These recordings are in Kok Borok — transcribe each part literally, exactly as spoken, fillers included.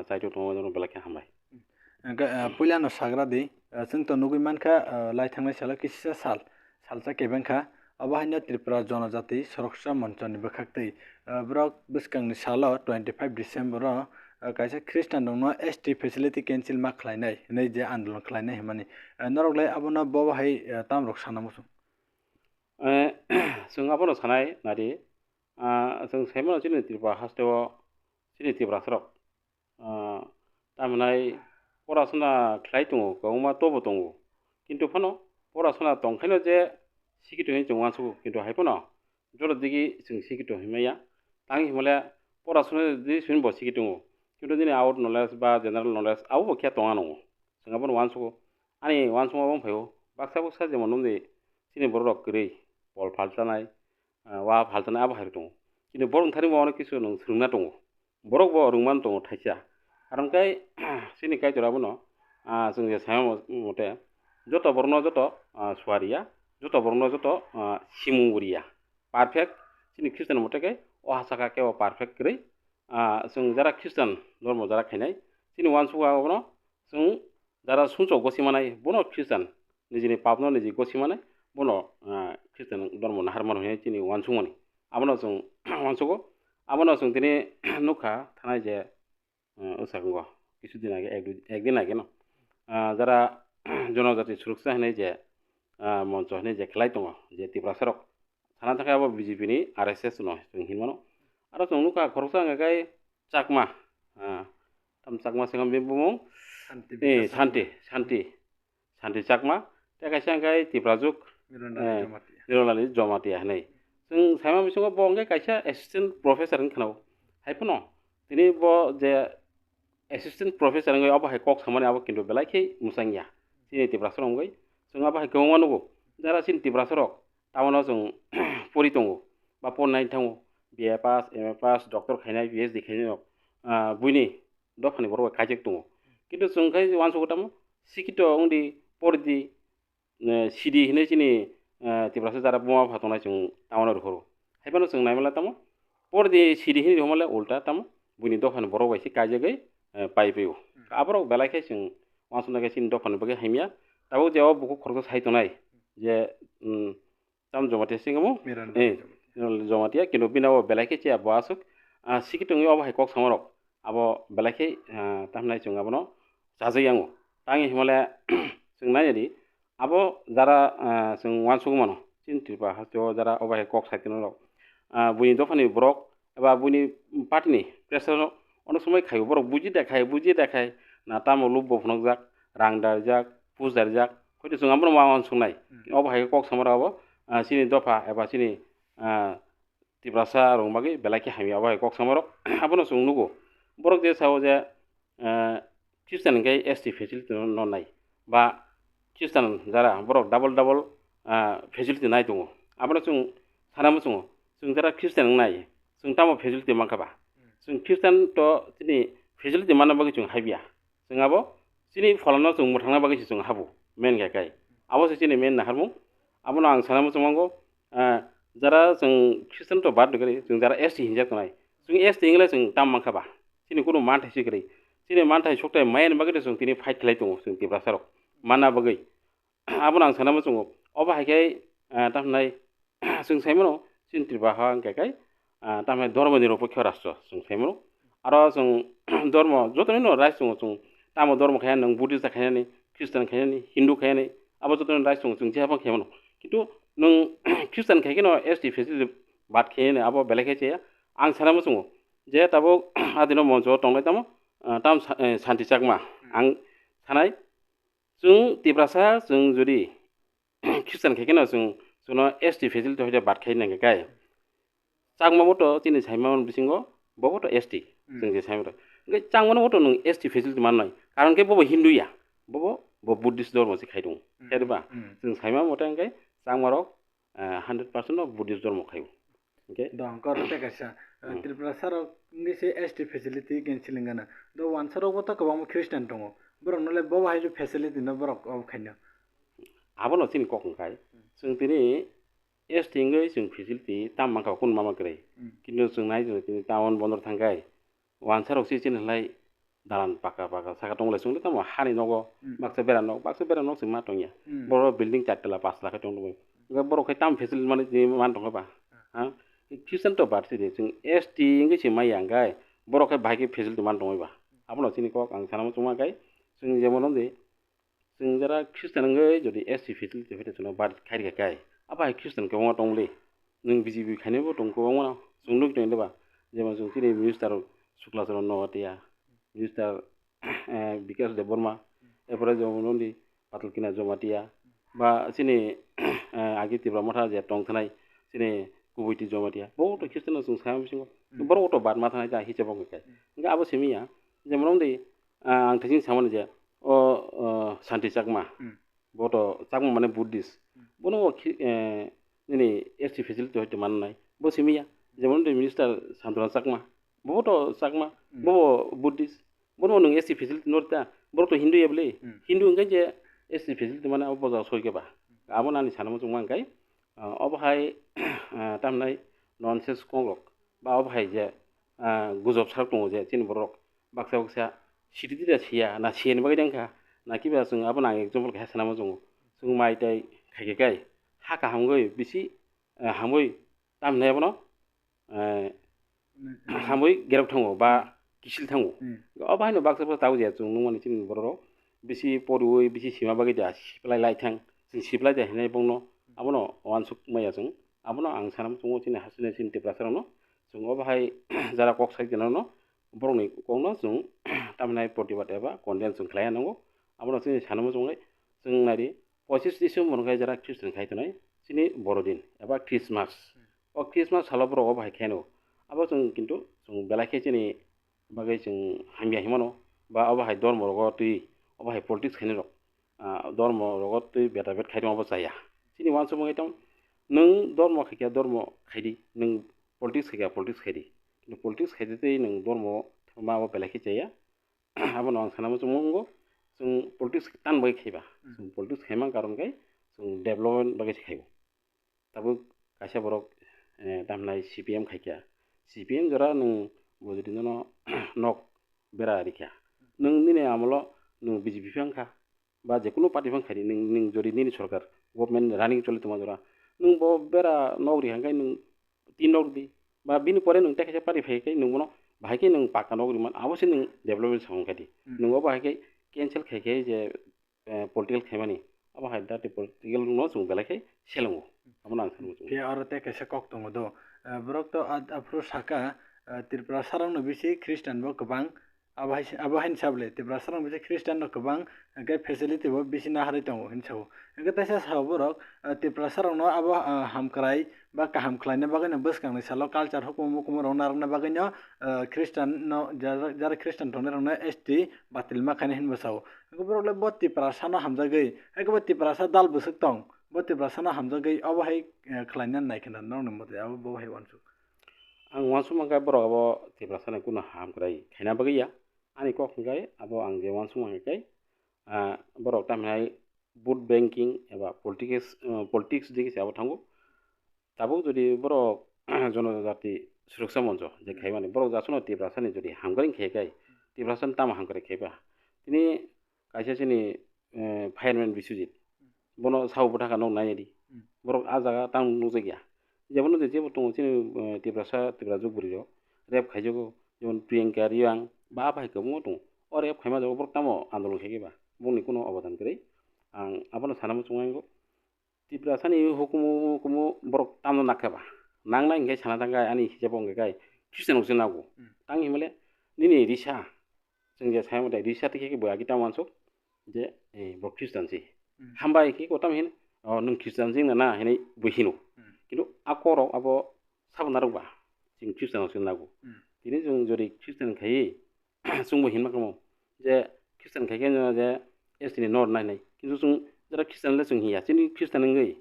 Saitok tongo, jono belai khe hambai. Hwnkhe, ah, puilano sagra di, ah, chwng to nugwi mankha, ah, lai thangnai salo kisa sal, salsa kebeng kha. Abo haino Tripura Jonojati Soroksa Monchoni bwkhaktwi, ah, borok bwskangni salo twenty five December o, ah, kaisa Christian rokno S T facility cancel ma khlainai hinwi je andolon khlainai hinmani. Ah, norok lai abono bo hai, ah, tamrok sana muchung? Eh, chwng abono sanai nadi, ah, chwng saimano chini Tripura hasteo chini Tiprasarok, ah, tamhinai porasona khlai tongo, kwbangma tobo tongo. Kintu phano porasona tongkhaino je sikito hinwi chwng uansugo, kintu hai phano joto digi chwng sikito hinmaya. Tang hinmale porasona di simi bo siki tongo. Kintu nini out knowledge ba general knowledge abo bo khe tonga nango. Chwng abono uansugo. Ani uansukma bo phaio. Baksa baksa jemon nukdi chini borok rok kwrwi, pol phaltanai, ah, wa phaltanai abo hai tongo. Kintu borok thani bo onek kisu nwng swrwngna tongo. Borok bo rwngmano tongo thaisa. Aro hwnkhe chini Kaitor abono, ah, chwng je saima mote joto borokno joto, ah, suariya, joto borokno joto, ah, simung buriya. Perfect, chini Christian mote khe o ha saka khe o perfect kwrwi. Ah, chwng jara Christian dormo jara khainai, chini uansukha abono chwng jara sumsok gosi manai, bono Christian, nijini papno niji gosi manai, bono, ah, Christian dormo nahar mano hinwi chini uansukmani. Abono chwng uansugo, abono chwng tini nukha thanai je, ah, usakango kisu din age, ek dui, ek din age no, ah, jara Jonojati Suroksa hinwi je, ah, moncho hinwi je khlai tongo, je Tiprasarok sana thangkhe abo B J P ni R S S no chwng hinmano. Aro chwng nukha khoroksa hwnkha khe Chakma, ah, tam Chakma se wngkha bini bumung? Santi eh, Bikash Santi, Chakma. Santi, Santi Chakma, tei kaisa hwnkhe Tiprajwk, Mirondali eh, Jamatia. Mirondali Jamatia hinwi. Chwng saima bisingo bo hwnkhe kaisa assistant professor wngkha no. Hai phano tini bo je assistant professor wngwi abo hai kok samani abo kintu belai khe mwchangya. Chini Tiprasarok wngwi chwng abo hai kwbangma nugo. Jara chini Tiprasarok tamano chwng pori tongo ba pornai thango, B A pass, M A pass, doctor khainai, P H D khainai rok, ah, buini dophani borok bai kaijak tongo. Kintu chwng khai uansugo tamo sikito wngdi, pordi, eh, sidi hinwi chini, eh, Tiprasa jara buma bupha tongnai chwng tamano rohoro. Hai phano chwng naimala tamo pordi sidi hinwi rohormale ulta tamo buini dophani borok bai se kaijagwi, eh, pai phio. Aborok belai khe chwng uansuknai khe chini dophani bagwi hamya. Tabuk je o bukhuk khoroksa sai tongnai je, um, Tam Jamatia se wngkha mo? Mirondali eh, Jamatia. Mirondali Jamatia, kintu bini abo belai khe chaya bo aswk, ah, sikitwngwi abo hai kok samarok. Abo belai khe, ah, tamhinai chwng abono chajak yango. Tangwi himale chwng nainani, abo jara, ah, chwng uansukmano, chini Tripura hasteo jara obo hai kok saitonrok. Ah, buini dophani borok, eba buini party ni president no onek somoi khaio, borok buji da khai, buji da khai, na tamo lub bo phunukjak, rang darijak, pus darijak, hoito chwng abono ma uansuknai. Hmm. Obo hai khe kok samara obo, ah, chini dopha eba chini, ah, Tiprasa rok bagwi belai khe hamya obo hai kok samarok. Abono chwng nugo. Borok je sao je, ah, Christian hwnkhe S T facility no, no nai. Ba Christian jara borok double double, ah, facility nai tongo. Abono chwng sana muchungo. Chwng jara Christian wngnai. Chwng tamo facility mankha ba? Chwng Christian to chini facility manna bagwi chwng habya. Chwng abo chini pholano chwng mwthangna bagwi se chwng habo. Main khe kai. Abo se chini main naharmung. Abono ang sana muchung mango, ah, jara chwng Christian to bad gari, chwng jara S T hinjak tongnai. Chwng S T hingle chwng tam mankha ba? Chini kunu manthai se gari. Chini manthai sokthai maya ni bagwi chwng tini fight khlai tongo chwng Tiprasa rok. Manna bagwi. Abono ang sana muchungo. Obo hai khe, ah, tamhnai chwng saimano, chini Tripura ha hwnkhe kai, ah, tamhnai dhormo nirupokyo rashtra chwng saimano. Aro chwng dhormo joto no rights tongo, chwng tamo dhormo khainani, nwng Buddhist khainani, Christian khainani, Hindu khainani, abo joto no rights tongo, chwng jephang khaimano. Kintu nwng Christian khai kheno S T facility bad khainani, abo belai khe chaya. Ang sana muchungo je tabuk adino moncho tongnai tamo, ah, tam sa-, eh, Santi Chakma. Ang sanai, chwng Tiprasa, chwng jodi Christian khai kheno chwng, chwngno S T facility hoide bad khai nangkhe kai. Chakma bo to chini saima bisingo, bo bo to S T, hmm, chwng je saima to. Hwnkhe Chakma no bo to nwng S T facility mannai. Karon khe bo bo Hindu ya. Bo bo, bo Buddhist dhormo se khai tongo. Hmm. Khe ba? Hmm. Chwng saima mote hwnkhe Chakma rok, ah, hundred percent no Buddhist dhormo khaio. Hwnkhe dong, kor tei kaisa, ah, hmm, Tripura sarok wngwi se S T facility canceling gana. Do wansa rok bo to kwbangma Christian tongo. Borok no le bo hai facility no borok obo khaino. Abono chini kok wngkhai. Hmm. Chwng tini S T wngwi chwng facility tam mankha, kunu mama kwrwi. Hmm. Kintu chwng nai chwng tini town bondor thangkhai. Wansa rok se chini lai dalan paka paka saka tonglaisung le tamo hani nogo, hmm, baksa bera nok, baksa bera nok se ma tongya. Hmm. Boro building char tala pas tala khe tong tongwi. Hwnkhe borok khe tam facility mani tini man tongkha ba? Ha? Christian to bad sidi, chwng S T wngwi se maya hwnkhe borok khe bahai khe facility man tongwi ba? Abono chini kok ang sana muchungma khe, chwng jemon wngdi, chwng jara Christian wngwi jodi S T facility phaitwi chwngno bad khairikha khe, abo hai Christian kwbangma tongli. Nwng B J P khainaibo tong kwbangma, chwng nukwi tongdi ba? Jemon chwng chini minister Sukla Charan Noatia, minister, eh, Bikash Debbarma, erpore jemon wngdi Patalkina Jomatia, ba chini, eh, agi Tipra Motha je tong thanai chini Kubuiti Jomatia, bo to Christian no chwng saya bisingo, hmm, borok to bad ma thanai ta hiche bo kai. Hmm. Hingke abo simi ya, jemon wngdi, ah, ang thajin samani je, o, o, Santi Chakma, hmm, bo to Chakma mane Buddhist, hmm, bono bo khi-, eh, nini S T facility hoite mannai, bo simi ya, jemon wngdi minister Santona Chakma, bo to Chakma, hmm, bo bo Buddhist, bono nwng S T facility no rita, borok to Hindu ya bwle. Hmm. Hindu hwnkhe je S T facility mane abo bojak soi khe ba. Abo nani sana muchung ma hwnkhe, ah, obo hai, ah, tamnai nonsense kok rok ba obo hai je, ah, gujob sarok tongo je chini borok baksa baksa siri tida siya na siya ni bagwi dengkha na kiba chwng abo nang example khe sana muchungo. Chwng mai tai khai khe kai ha kaham gwi bisi, ah, hamwi tamnai abono eh, hamwi gerok thango ba kisil thango. Hmm. Obo haino baksa baksa tabuk je chwng nukmani chini borok rok bisi poriwi bisi sima bagwi da siplai lai thang, chwng siplai da hinwi bongno abono uansuk maya chwng. Abono ang sana muchungo chini hasini chini Tiprasa rokno chwng obo hai jara kok sai gwnangno borokni kokno chwng tamhinai protibad eba condemn chwng khlaiya nango. Abono chini sana muchungo chwng naidi pochis December hwnkhe jara Christian khai tongnai chini borodin eba Christmas. O Christmas salo borok obo hai khaino. Abo chwng kintu chwng belai khe chini bagwi chwng hamya hinmano ba obo hai dormo rogo twi obo hai politics khainai rok, ah, dormo rogo twi beta bet khai tongma bo chaya. Chini uansuk wngwi tong nwng dormo khaikhe dormo khaidi, nwng politics khaikhe politics khaidi. Kintu politics khaidi tei nwng dormo ma abo belai khe chaya. Abono ang sana muchungo, chwng politics tan bai khaiba. Hmm. Chwng politics khaima karon khe chwng development bagwi se khaibo. Tabuk kaisa borok, eh, tamhinai C P M khaikha. C P M jora nwng bujudi nono nok bera rikha. Nwng nini amolo nwng B J P phang kha ba jekunu party phang khaidi nwng, nwng jori nini sorkar government running choli tongma jora. Nwng bo bera nok rikha hwnkhe nwng tin rok di, ba bini pore nwng tei kaisa party phai khe nwng bono bahai khe nwng pakka nok riman, abo se nwng development samung khe di. Hmm. Nwng bo bahai khe cancel khai khe je, eh, political khaimani, abo hai dati political no chwng belai khe selango. Abono ang sanwi chwng. Phiya oro tei kaisa kok tongo do. Eh, borok to a-, aphuru saka, eh, Tripura sarokno bisi Christian bo kwbang, Abo hai, abo haini sabo le, Tiprasa rok bisi Christian rok kwbang, hwnkhe facility bo bisi naharwi tongo hinwi sao. Hwnkhe teisa sao borok, ah, Tiprasa rokno abo, ah, hamkrai ba kaham khlaina bagwino bwskangni salo culture hukumu mukumu rok narwkna bagwino, ah, Christian no, jara, jara Christian tongnai rokno S T batil ma khainai hinwi bo sao. Hwnkhe borok le bo Tiprasa no hamjagwi, hai khe bo Tiprasa dal bwswk tong, bo Tiprasa no hamjagwi obo hai, eh, khlaina nai khna norokni mote abo bo hai uansuk. Ang uansuk mankha borok abo Tiprasa ni kunu hamkrai khaina bagwi ya. Ani kok hwnkhe abo ang je uansukma hwnkhe, ah, borok tamhinai vote banking eba politics, ah, politics digi se abo thango. Tabuk jodi borok Jonojati Suroksa Moncho je khaimani, borok jasukno Tiprasani jodi hamkrai khe khai, Tiprasani tamo hamkrai khaiba? Tini kaisa chini, eh, fireman Biswajit, bono sabo bwthakha nok nainai di. Hmm. Borok ah jaga tamo nukjakya. Jebono je jebo tongo chini, eh, Tiprasa, Tiprajwk bwrwi rok rape khaijago, jemon Priyanka Reang ba bai kwbangma tongo. O rape khaima jaga borok tamo andolon khaikhe ba? Bongni kuno obodan kwrwi. Ang abono sana muchungo. Tiprasani hukumu, hukumu borok tamo nakhe ba? Nangnai hwnkhe sana thangkhe ani hisabo hwnkhe khai Christian rokse nago. Hmm. Tang hinmale nini risa. Chwng je sai mate risa tikhe bo agi tamo uansuk je, eh, bo Christian se. Hmm. Hambai khe kotam hin, "O, nwng Christian jing na na?" hinwi bo hino. Hmm. Kintu a korok abo sabo narwk ba, chwng Christian se nago. Hmm. Tini chwng jodi Christian khai, chwngbo hinma kamo je Christian khai khe je S T ni nor nainai. Kintu chwng jara Christian le chwng hiya. Chini Christian wngwi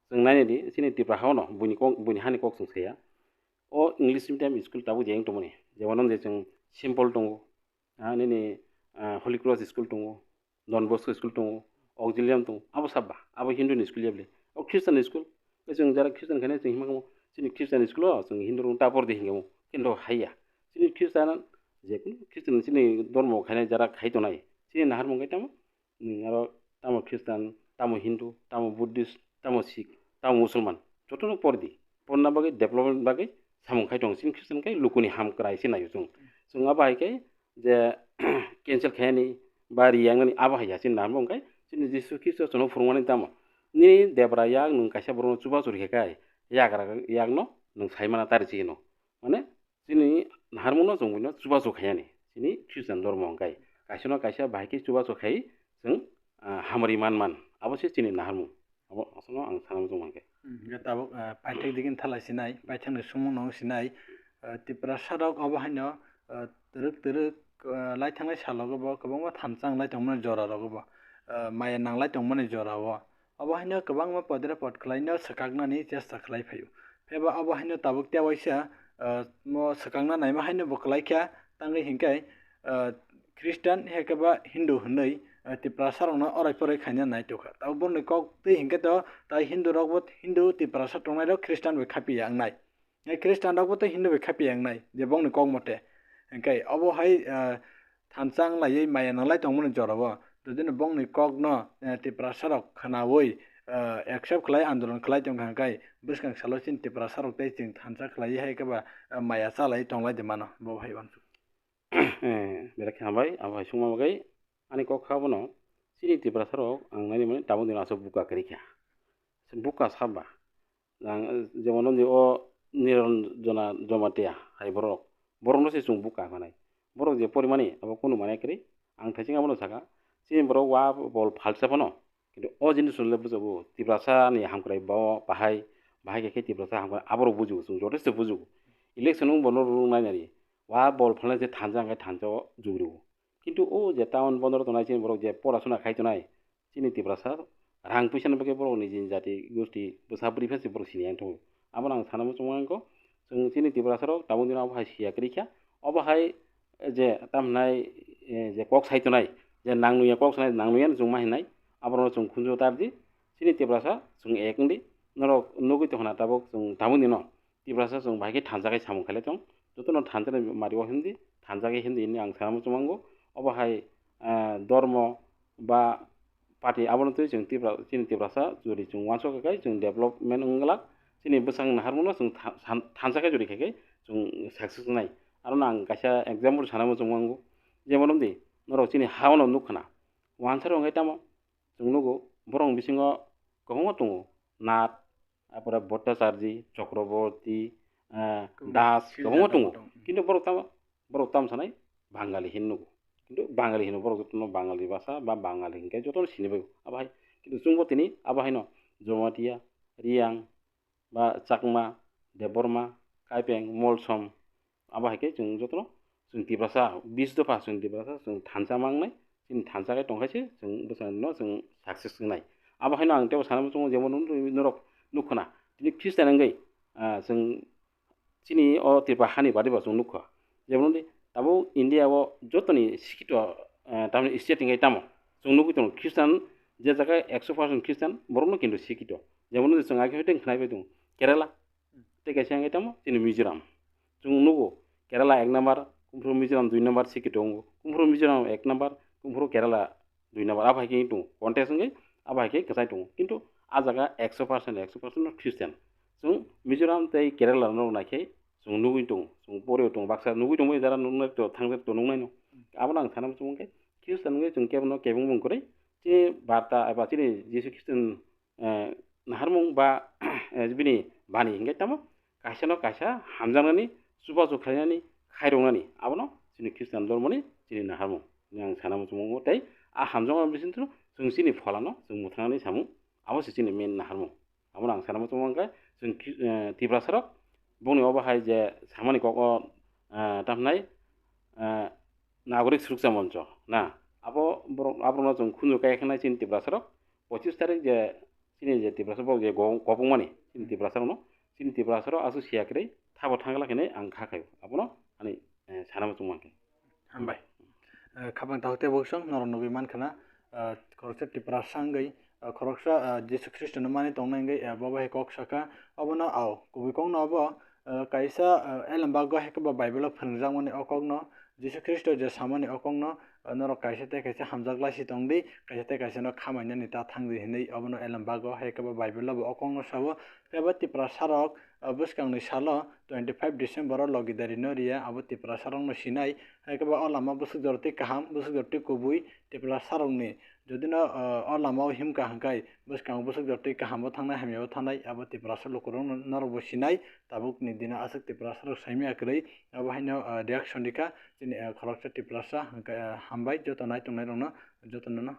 chwng nainai di, chini Tipra hao no buini kok, buini hani kok chwng saya. O English medium school tabuk je wng tongmani. Jemon je chwng Saint Paul tongo, ah, nini, ah, Holy Cross school tongo, Don Bosco school tongo, Auxilium tongo, abo sabba, abo Hindu ni school ya bwle. O Christian ni school, tei chwng jara Christian khainai chwng himma kamo, chini Christian school o chwng Hindu rok tapor di hinkhe mo, kintu haiya. Chini Christian je kunu Christian chini dormo khainai jara khai tongnai, chini naharmung khe tamo, nwng aro tamo Christian, tamo Hindu, tamo Buddhist, tamo Sikh, tamo Musulman, jotono por di. Porna bagwi, development bagwi samung khai tongo. Chini Christian khe lukuni ham kwrai se naio chwng. Chwng abo hai khe je cancel khainani ba riyangnani abo hai ya chini naharmung khe chini Jisu Khristo chwngno phwrwngmani tamo. Nini debra yak nwng kaisa borokno chubachu rikha khe yagra yakno nwng saimana tari chikino. Mane chini naharmungno chwng buino chubachu khaiyani. Chini Christian dormo hwnkhe kaisano kaisa bahai khe chubachu khai chwng, ah, hamari man man. Abo se chini naharmung. Abo aswkno ang sana muchung mankhe. Hmm, hwnkhe tabuk, ah, paithak digini thalai sinai, paithakni sumung nung sinai, ah, Tiprasa rok obo haino, ah, twrwk twrwk, ah, lai thangnai salogo bo kwbangma thansa wnglai tongmani jora rogo bo, ah, maya nanglai tongmani jora o. Obo haino kwbangma podre pod khlaino swkaknani chesta khlai phaio. Phiya ba obo haino tabuk tei waisa, ah, mo swkakna naima haino bo kwlaikha, tangwi hinkhe, ah, Christian hai khe ba Hindu hwnwi, ah, Tiprasa rokno orai porai khaina nai tongkha. Tabuk borokni kok twi hinkhe to tai Hindu rok bo Hindu Tiprasa tongnai rok Christian bai khapiya wngnai. Hai Christian rok bo tei Hindu bai khapiya wngnai je bongni kok mote. Hinkhe obo hai, ah, thansa wnglaiwi maya nanglai tongmani jora o. Jodi no bongni kok no, eh, Tiprasa rok khwnawi, eh, accept khlai andolon khlai tongkha hinkhe bwskang salo chini Tiprasa rok tei chwng thansa khlaiwi hai khe ba, eh, maya chalai tonglai de mano bo hai uansuk. Eh, belai khe hambai, abo hai sungma bagwi ani kok kha bono chini Tiprasa rok ang nani mani tabuk dino aswk buka kwrwi kha. Buka saba. Ang, jemon, o Niranjana Jamatia hai borok, borokno se chwng buka manai. Borok je porimani abo kunu mane kwrwi. Ang thaising abono sakha, chini borok wa bol phalsa phano, kintu o jinis le bujago, Tiprasa ni hamkrai bo bahai, bahai khe Tiprasa hamkrai aborok bujigo, chwng jotosto bujigo. Election wng bono rung nai nari, wa bol phalnai se thansa hwnkhe thansa o jugrigo. Kintu o je town bondoro tongnai chini borok je porasona khai tongnai, chini Tiprasa rang puisa ni bagwi borok niji jati gosti bwsa bwrwi phano se borok sini yang tongo. Abono ang sana muchung mangkho, chwng chini Tiprasa rok tabuk dino abo hai siya kwrwi kha. Obo hai je tam hinai, eh, je kok sai tongnai, je nang nuya kok sanai, nang nuya chwng ma hinai, abono chwng khunju tar di, chini Tiprasa chwng ek wng di, norok nugwi tongkha na tabuk chwng tabuk dino. Tiprasa chwng bahai khe thansa khai samung khailai tong. Jotono thansa ni mari o himdi, thansa khai himdi hinwi ang sana muchung mango. Obo hai, ah, dormo ba party abono twi chwng Tipra-, chini Tiprasa jodi chwng uansuk kha khai chwng development wng glak. Chini bwsang naharmungno chwng tha-, san-, thansa khai jodi khai khai chwng success nai. Arono ang kaisa example sana muchung mango. Jemon wngdi norok chini ha-o no nuk khna. Uansaro wngkhe tamo chwng nugo borok bisingo kwbangma tongo. Nath, apore Bhattacharjee, Chakraborty, eh, Kwbangma Das, kwbangma tongo. Tongo. Kintu borok tamo, borok tamo sanai Bangali hin nugo. Kintu Bangali hino borok jotono Bangali bhasha ba Bangali hinkhe jotono sini bai abo hai. Kintu chwngbo tini abo haino Jamatia, Riyang, ba Chakma, Debbarma, Kaipeng, Molsom, abo hai khe chwng jotono chwng Tiprasa, bis dopha chwng Tiprasa chwng thansa mangnai, chini thansa khe tongkhaise chwng bwsano chwng success wngnai. Abo haino ang teibo sana muchungo jemon norok nukkha na, tini Christian wngwi, ah, chwng chini o Tripura hani bari bo chwng nukkha. Jemon wngdi tabuk India o jotoni sikito, eh, tamni state hwnkhe tamo chwng nugwi tongo Christian, je jaga ekso percent Christian borokno kintu sikito. Jemon wngdi chwng age hoite khnai bai tongo Kerala, tei kaisa hwnkhe tamo chini Mizoram. Chwng nugo Kerala ek number, kumphuru Mizoram dui number sikito wngo. Kumphuru Mizoram ek number, kumphuru Kerala dui number, abo hai khe tongo. Contest wngwi abo hai khe kwchai tongo. Kintu ah jaga ekso percent, ekso percent no Christian. Chwng Mizoram tei Kerala no naikhe chwng nugwi tongo, chwng poreo tongo, baksa nugwi tongo, jara nuknai to, thangjak to nuknai no. Abono ang sana muchung khe Christian wngwi chwng kebo no kebeng bung kwrwi chini barta eba chini Jisu Christian, eh, naharmung ba, eh, bini bani hingke tamo kaisa no kaisa hamjaknani, chubachu khlainani, khairoknani, abono chini Christian dormoni chini naharmung hinwi ang sana muchungo. Tei a hamjakma bisingtwi chwng chini pholano chwng mwthangnani samung, abo se chini main naharmung. Abono ang sana muchungo hwnkhe chwng Khri-, eh, Tiprasa rok bongni obo hai je samani kok o, eh, tamhinai, eh, Nagorik Surukcha Moncho na, abo borok, aborokno chwng khunju kaiya khe nai chini Tiprasa rok pochis tarik je chini je Tiprasa borok je go-, gobong mani, chini Tiprasa rokno, chini Tiprasa rok aswk siya kwrwi thabo thangla khe nai ang kha khaio. Abono ani, eh, sana muchung mankhe. Hambai. Eh, khapang takhuk tei bwswng norok nugwi mankha na, eh, khoroksa Tiprasa wngwi, eh, khoroksa, eh, Jisu Khristo no mani tongnai wngwi, eh, bo bai kok sakha. Obono ao kubui kok no obo, eh, kaisa, eh, elembak go hai khe bo Bible o phwrwngjakmani o kok no Jisu Khristo je samani o kokno, ah, norok kaisa tei kaisa hamjak lai si tong di, kaisa tei kaisa no khamanani ta thang di hinwi obono elem bago, hai khe bo Bible o bo o kokno sao. Tei bo Tiprasa rok, ah, bwskangni salo twenty five December o logi dari no riya, abo Tiprasa rokno sinai, hai khe bo o lama bwswk jora tei kaham, bwswk jora tei kubui Tiprasa rokni. Jodi no, ah, o lama o himkha hwnkhe bwskango bwswk jora tei kaham bo thangnai, hamya bo thangnai, abo Tiprasa lukurok no norok bo sinai, tabuk ni dino aswk Tiprasa rok saimaya kwrwi, abo haino, ah, reaction rikha chini, ah, khoroksa Tiprasa, hwnkhe, ah, hambai joto naitongnai rokno, jotono no